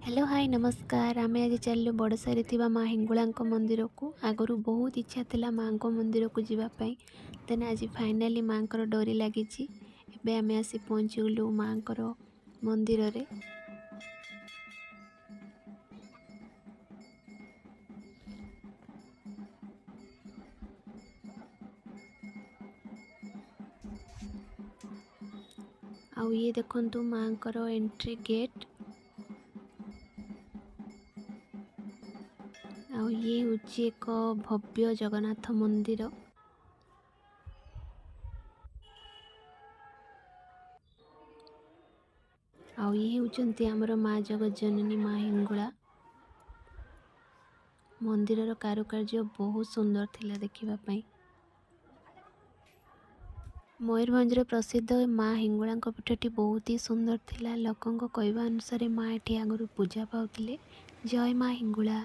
Hello, high, ନମସ୍କାର। ଆମେ ଆଜି ଚାଲିଲୁ ବଡ଼ସାହିରେ ଥିବା ମା ହିଙ୍ଗୁଳାଙ୍କ ମନ୍ଦିରକୁ। ଆଗରୁ ବହୁତ ଇଚ୍ଛା ଥିଲା ମାଆଙ୍କ ମନ୍ଦିରକୁ ଯିବା ପାଇଁ। ଦେନ୍ ଆଜି ଫାଇନାଲି ମାଆଙ୍କର ଡୋରି ଲାଗିଛି। ଏବେ ଆମେ ଆସି ପହଞ୍ଚିଗଲୁ ମାଆଙ୍କର ମନ୍ଦିରରେ। ଆଉ ଇଏ ଦେଖନ୍ତୁ ମାଆଙ୍କର ଏଣ୍ଟ୍ରି ଗେଟ୍। ଆଉ ଇଏ ହେଉଛି ଏକ ଭବ୍ୟ ଜଗନ୍ନାଥ ମନ୍ଦିର। ଆଉ ଇଏ ହେଉଛନ୍ତି ଆମର ମା ଜଗତଜନନୀ ମା ହିଙ୍ଗୁଳା। ମନ୍ଦିରର କାରୁକାର୍ଯ୍ୟ ବହୁତ ସୁନ୍ଦର ଥିଲା ଦେଖିବା ପାଇଁ। ମୟୂରଭଞ୍ଜର ପ୍ରସିଦ୍ଧ ମା ହିଙ୍ଗୁଳାଙ୍କ ପୀଠଟି ବହୁତ ହି ସୁନ୍ଦର ଥିଲା। ଲୋକଙ୍କ କହିବା ଅନୁସାରେ ମା ଏଠି ଆଗରୁ ପୂଜା ପାଉଥିଲେ। ଜୟ ମା ହିଙ୍ଗୁଳା।